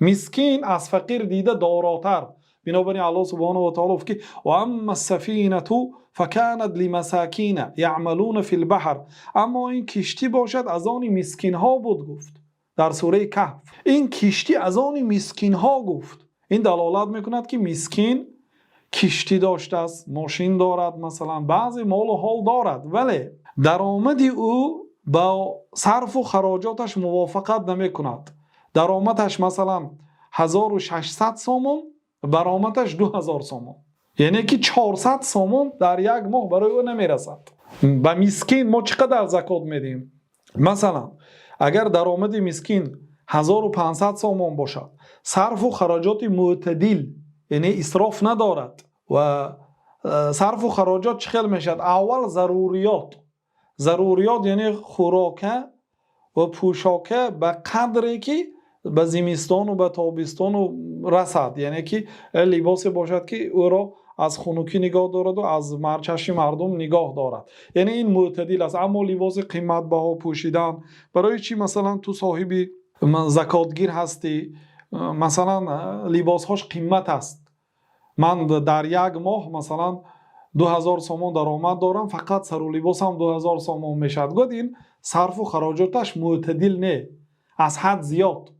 Мискин аз фақир дида доротар. Бинобар ин Аллоҳ субҳонаҳу ва таъоло гуфт, ки وأما السفينة فكانت لمساكين يعملون في البحر. Аммо ин киштӣ бошад, аз они мискинҳо буд, гуфт дар сураи Каҳф. Ин киштӣ аз они мискинҳо, гуфт. Ин далолат мекунад, ки мискин киштӣ доштааст, мошин дорад, масалан, баъзе молу ҳол дорад, вале даромади ӯ ба сарфу хароҷоташ мувофиқат намекунад. Даромадаш, масалан, 1600 сомон, баромадаш 2000 сомон, яъне ки 400 сомон дар як моҳ барои ӯ намерасад. Ба мискин мо чӣ қадар закот медиҳем? Масалан, агар даромади мискин 1500 сомон бошад, сарфу хароҷоти мӯътадил, яъне исроф надорад, ва сарфу хароҷот чӣ хел мешавад? Аввал заруриёт. Заруриёт яъне хӯрока ва пӯшока ба қадре, ки ба зимистону ба тобистону расад, яъне ки либосе бошад, ки ӯро аз хунукӣ нигоҳ дораду аз чашми мардум нигоҳ дорад, яъне ин мӯътадил аст. Аммо либоси қиматбаҳо пӯшидан барои чӣ? Масалан, ту соҳиби закотгир ҳастӣ, масалан, либосҳош қимат аст. Ман дар як моҳ, масалан, 2000 сомон даромад дорам, фақат сару либосам 2000 сомон мешавад, гӯяд, ин сарфу хароҷоташ мӯътадил не, аз ҳад зиёд.